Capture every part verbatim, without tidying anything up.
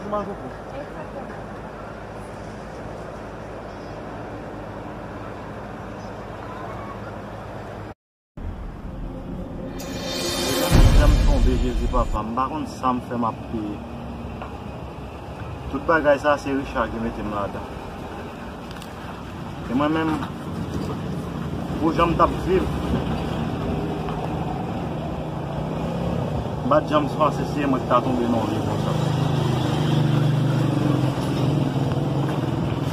Mwen konprann. Jan m tonbe, Jezi papa, m pa konn sa m fè m ap peye. Tout bagay sa se Richard ki mete m ladan. E mwen menm, pou jan m t ap viv, m pa t janm panse se mwen ki ta tonbe nan yon vi konsa.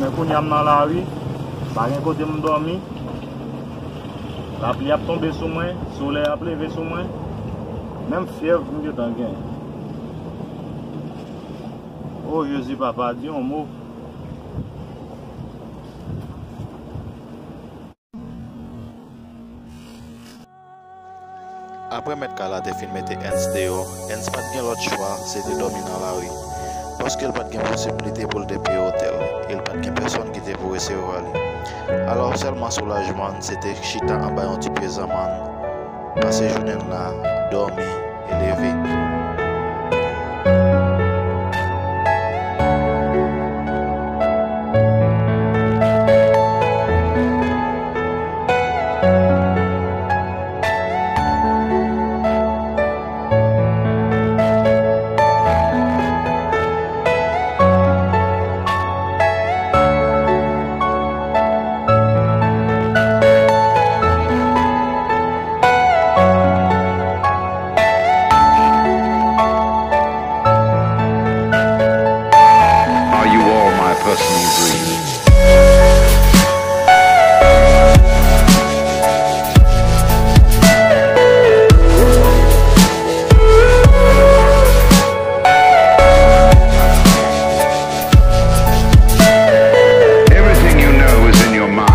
Men kounye a m nan lari, pa gen kote m dòmi. Lapli ap tonbe sou mwen, solèy ap leve sou mwen. Menm fyèv m gentan gen. O Jezi papa, di yon mo. Apre mèt kay la te fin mete Ernst deyò, Ernst pa t gen lòt chwa, se te dòmi nan lari. Paske l pa t gen posiblite pou l te peye otèl, e l pa t gen pèsonn ki te pou resevwa li. Alò, sèlman soulajman n, se te chita anba yon ti pye zanmann, pase jounen n la, dòmi e leve. Are you all my personal dreams? Everything you know is in your mind.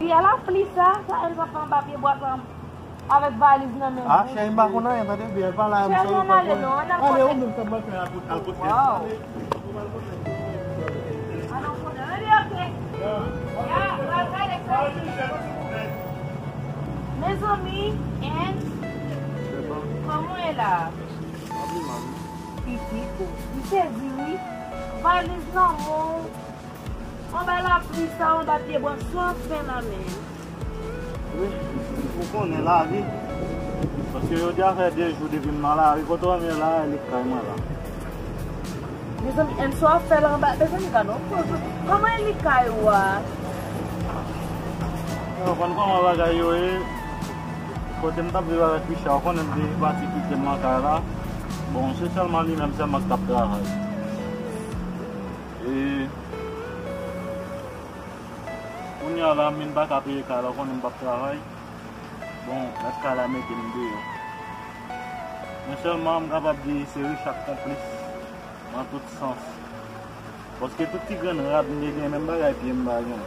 Li a la pli sa, sa Ernst ap fè anba pye bwa sa avèk valiz nan men l. Ah, cheri, m pa konn anyen, tande byen, pa la, m cheri, ann ale non, ann al kote. Ale, ou menm, sa m pral fè, al kote, al kote. Waw. Ann al kote, ann ale, ok. Ya, pral gade sa. Mezanmi, Ernst, kòman w ye la? Pitit, m sezi wi. Valiz nan men w. Anba lapli sa, anba pye bwa, swa fen la men. Wi, ou konnen lavi. Paske jodi a fè de jou depi m nan lari, kote w wè m ye la, e li k kay mwen la. Mezanmi, Ernst, sa w ap fè la anba, mezanmi, gade yon koze. Kòman e li kay ou a? Ou konn kòman bagay yo ye. Kote m t ap viv avèk Richard, ou konnen m te pati kite m nan kay la. Bon, se sèlman li menm sèlman k t ap travay. E kounye a la, m vin pa ka peye kay la, ou konnen m p ap travay. Bon, mèt kay la mete m deyò. Men sèlman, m kapab di se Richard k konplis nan tout sans. Paske tout ti grenn rad m te gen, menm bagay pye m pa gen.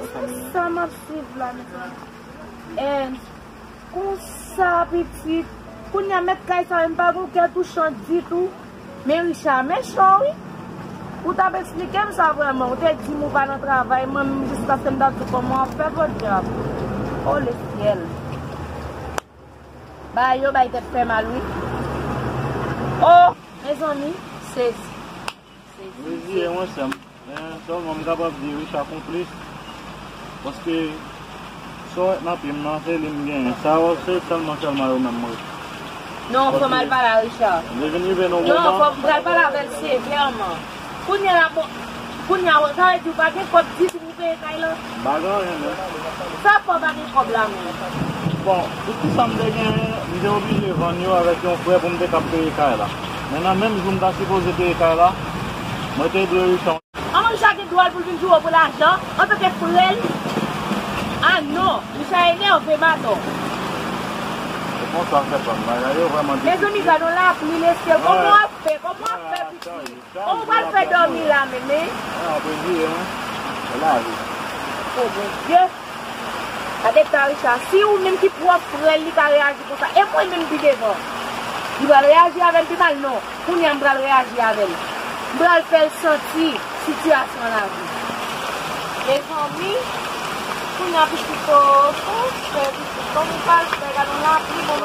Se sa m ap swiv la, mezanmi. Ernst, konsa, pitit. Kounye a, mèt kay sa menm pa gen yon kè touchan ditou. Men Richard mechan, wi. Ou t ap eksplike m sa vrèman. Ou te di m ou pa nan travay, mwen menm jiskaske m ta di w kòman w ap fè, podyab. O lesyèl. Bagay yo bay tèt fè mal, wi. O, mezanmi, sezi. Sezi, sezi. Mezanmi, mwen sèm. Men sèlman m kapab di Richard konplis, paske sa w wè nan pye m nan, se li m genyen. Sa yo, se sèlman, sèlman yo menm m wè. Non, fò m al pale a Richard. Li vin rive nan yon moman. Non, fò m pral pale avè l sevèman. Kounye a la, bon, kounye a, sa vle di ou pa gen kòb ditou pou peye kay la? M pa gen anyen menm. Sa fè w pa gen kòb la menm? Bon, tout sa m te genyen, m te oblije vann yo avèk yon frè pou m te kab peye kay la. Men nan menm jou m ta sipoze peye kay la, mwen te dwe Richard. An, Richard gen dwa pou l vin jure w pou lajan antanke frè l? A non, Richard enève m atò. Se konsa fè pa m bagay yo vrèman difisil. Mezanmi, gade yon lapli lesyèl, kòman w ap Kòman w ap fè pitit? Kòman w pral fè dòmi la menm, hein? Ah, bondye, hein? Se lavi. Oh, Bondye. Gade ta Richard, si ou menm ki pwòp frè l, li ka reyaji konsa. E mwen menm pi devan. Li pral reyaji avè m pi mal? Non. Kounye a m pral reyaji avè l. M pral fè l santi sitiyasyon lavi. Mezanmi, kounye a pitit o, o, fè pitit. Kòman w pral fè? Gade yon lapli, bon,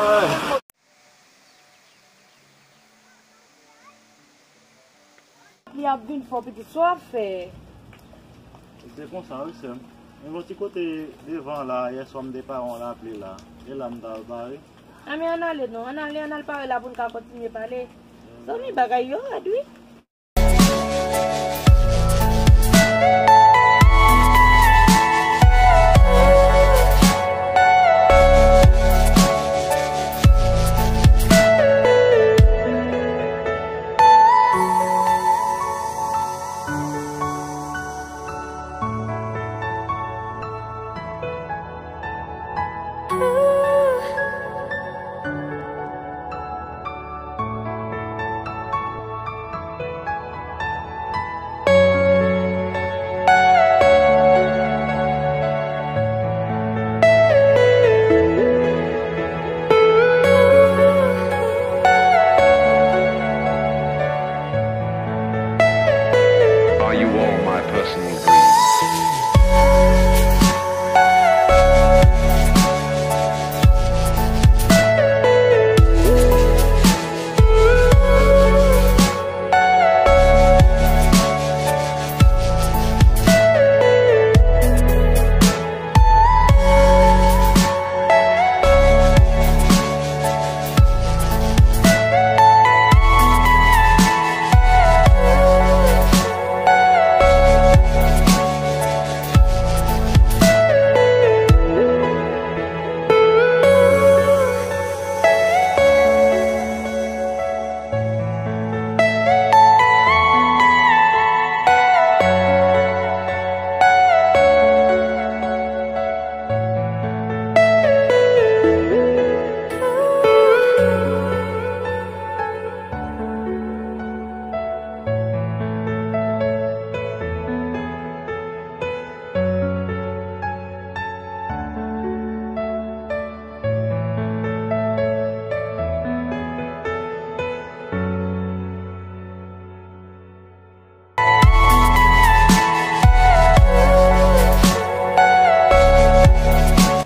Li ap vin fò pitit, sa w ap fè? Se konsa wi sè m. Men yon ti kote devan la, yèswa m te pare yon lapli la. E la m t al pare. Anben ann ale non, ann ale, ann al pare la pou n ka kontinye pale. Zanmi, bagay yo rèd wi. Are you all my personal dreams?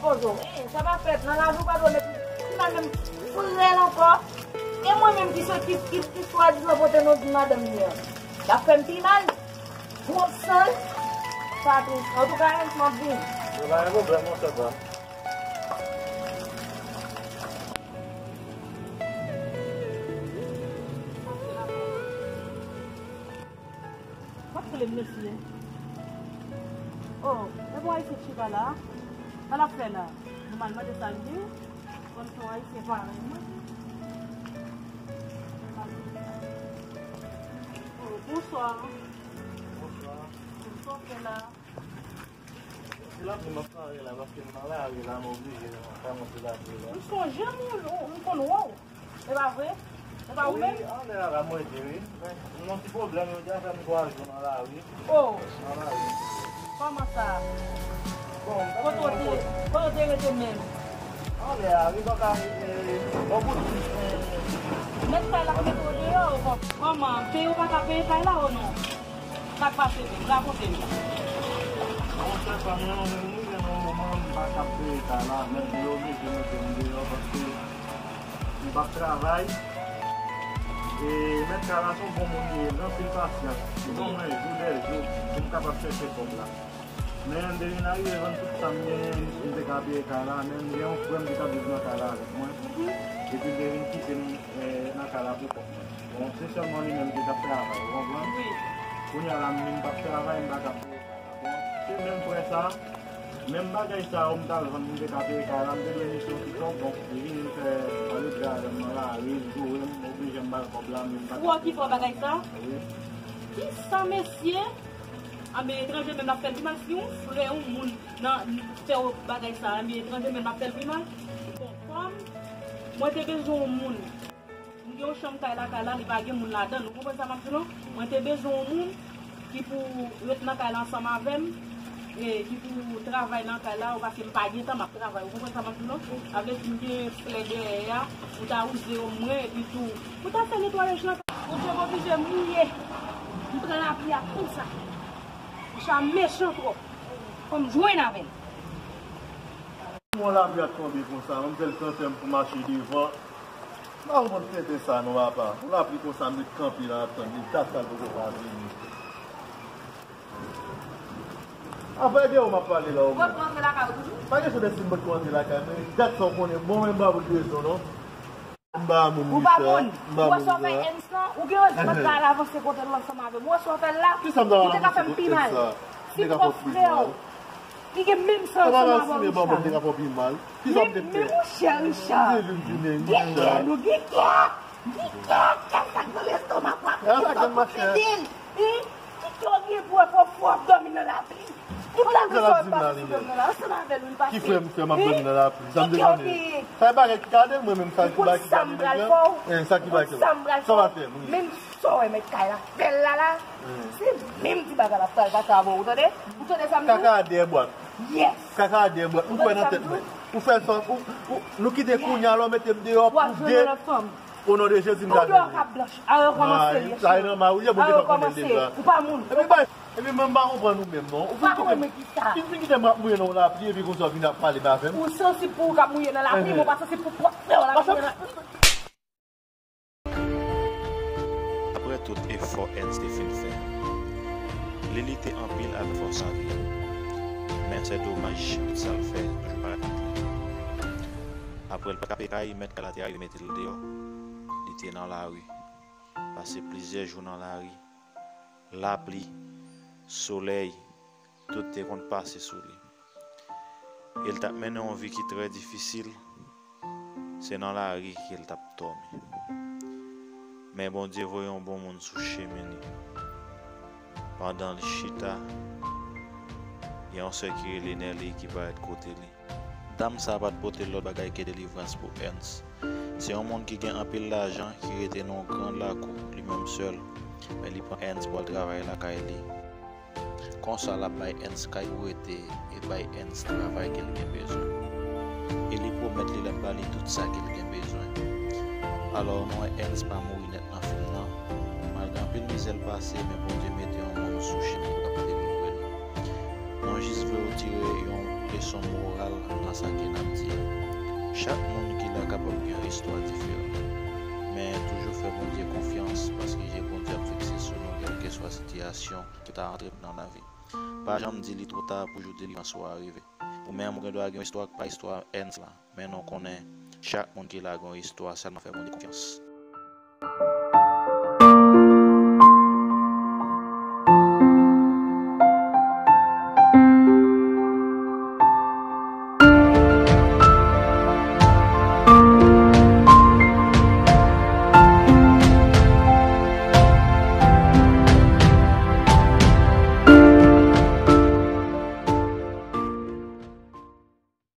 Pozo, eh, sa pa fèt nan lavi, ou pa dwe met ti mal menm frèl ankò. E mwen menm ki, ki, ki, ki swadizan pote non di madanm li an. L ap fè m pi mal. Gwo san. Sa tris. Antouka, Ernst, m ap vini. Yo, pa gen pwoblèm, monchè pa m. Mwen ap rele m mesye. Oh, e bon ayisyen chita la. Sa l ap fè la? Nou mal mande sa l di. Konn se yon ayisyen parèy mwen. Oh, bonswa. Bonswa. Bonswa, fè la. Se lapli m ap pare la, paske m nan lari la, m oblije pa monte lapli la. M sonje m, m, m konn wè w. E pa vre? E pa ou menm? Wi, anlè a la, m rete, wi. Men, m nan ti pwoblèm, yo di afè m twa jou nan lari. Oh! Nan lari. Kòman sa? Bon, m pa... Kote w te, kote w te rete menm? Anlè a, wi, bò kay, eh, bò bout, eh. Mèt kay la mete w deyò, kò-, kòman? Peye w pa ka peye kay la, o non? Sa k pase menm? Rakonte m. Monchè, fanmi an menm, wi, gen yon moman m pa ka peye kay la, mèt li oblije mete m deyò paske m p ap travay. E mèt kay la se yon bon moun li ye, li gen anpil pasyans. Li ban mwen jou dè jou pou m kapab chèche kòb la. Men m te vin arive vann tout sa m genyen, m te ka peye kay la, men m gen yon frè m ki t ap viv nan kay la avèk mwen. Epi l te vin kite m, eh, nan kay la pou kòb mwen. Bon, se sèlman li menm ki t ap travay, ou konprann? Wi. Kounye a la, m vin p ap travay, m pa ka peye kay la. Bon, se menm frè sa, menm bagay sa yo m t al vann pou m te ka peye kay la, m te dwe misyon ti kòb, bon, li vini l fè, ann li travay avè m nan lari, l joure m, oblije m ba l kòb la, men m pa ka peye kay la. Ou okipè bagay sa? Wi. Kisa, mesye? Anben, etranje menm l ap fè l pi mal. Si yon frè, yon moun nan fè w bagay sa, anben, etranje menm l ap fè l pi mal. Bon, kòm mwen te bezwen yon moun, m Yon chanm kay lakay la, li pa gen moun ladan l. Ou konprann sa m ap di w lan? Mwen te bezwen yon moun ki pou ret nan kay la ansanm avè m, e ki pou travay nan kay la, ou paske m pa gen tan m ap travay. Ou konprann sa m ap di w lan? Sa vle di m gen flè dèyè a, ou ta wouze omwen, epi tou, ou ta fè netwayaj nan kay. Ou te oblije mouye. M pran lapli a konsa. Ou sa mechan twòp. Fò m jwenn avè l. Yon lapli ap tonbe konsa, manmzèl kanpe m pou mache devan. M pa konprann tenten sa non, papa. Yon lapli konsa, m ret kanpe la, ap tann li, dat sa l poko pa vini. Afè de ou m ap pale la, ou menm. Ou ap rantre lakay ou toujou? Pa gen sou de si m pot rantre lakay, men dat sa ou konnen, bon, men m pa pou rezon, non. M pa moun, Richard. Ou pa moun. M pa moun, Richard. Ou wè sa w fè Ernst lan? Ou gen rezon, m ap ka al avanse kote l ansanm avè m. Ou wè sa w fè l la? Kisa m ta avanse kote Ernst la? Li te ka fè m pi mal. Se twòp frè w. Li gen menm san ansanm avè w, Richard. Li te ka fè w pi mal. Kisa m te fè? Men, men monchè, Richard. Gen kè, nou gen kè. Gen kè, kè sa k nan lestomak w ap fè l. Ki kè w gen pou w ap fè fò w ap dòmi nan lapli? Tout la leson w ap pase sou dòm nan la, ansanm avè l, wi, l pase. Ki frè m fè m ap dòmi nan lapli? Sa m te konnen. Sa e bagay ki gade mwen menm, sa ki bagay ki gade mwen. Sa ki bagay ki sa w ap fè m, wi. Menm sa w wè mèt kay la fè l la la, se menm ti bagay la pral pase avè w, ou tande? Ou tande sa m di w? Kaka a dèyè bwat. Yes. Kaka a dèyè bwat. Ou kwè nan tèt mwen. Ou fè sa, ou, ou, nou kite kounye a la, ou mete m deyò pou de. O non de Jezi, m ka jwenn li. Ou dòk ap blanch. A rekòmanse, mesye. Sa e nòmal, ou ye, bon, a rekòmanse. Ou pa moun. Epi bay, epi mwen m pa konprann ou menm, non. Ou pa konprann mwen ki sa. Fin, fin kite m ap mouye nan yon lapli, epi konsa w vin ap pale ba avè m. Ou sansib pou ou k ap mouye nan lapli, men w pa sansib pou pwòp frè w la k ap mouye nan lapli. Apre tout efò Ernst te fin fè, li lite anpil avèk fòs lavi a. Men se domaj, tout sa l fè toujou parèt anpil. Apre l pa t ka peye kay, mèt kay la te arive mete l deyò. Li te nan lari. Pase plizyè jou nan lari. Lapli, solèy, tout te konn pase sou li. E l t ap mennen yon vi ki trè difisil. Se nan lari ke l t ap dòmi. Men Bondye voye yon bon moun sou chemen li. Pandan l chita, gen yon sè ki rele Nelly ki parèt kote li. Dam sa a pa t pote lòt bagay ke delivrans pou Ernst. Se yon moun ki gen anpil lajan ki rete nan yon gran lakou, li menm sèl, men li pran Ernst pou al travay lakay li. Konsa, l ap bay Ernst kay pou rete e bay Ernst travay ke l gen bezwen. E li pwomèt li l ap ba li tout sa ke l gen bezwen. Alò, nou wè Ernst pa mouri nèt nan fim nan. Malgre anpil mizè l pase, men Bondye mete yon moun sou chemen pou l ap delivre l. Nou jis vle w tire yon leson moral nan sa ke n ap di a. Chak moun ki la kapab gen yon istwa diferan. Men toujou fè Bondye konfyans, paske je Bondye ap fikse sou nou, kèlkeswa sitiyasyon ke w ta antre nan lavi. Pa janm di li twò ta pou jou delivrans ou a rive. Ou menm, ou gen dwa gen yon istwa k pa istwa Ernst la, men nou konnen chak moun ki la gen yon istwa, sèlman fè Bondye konfyans.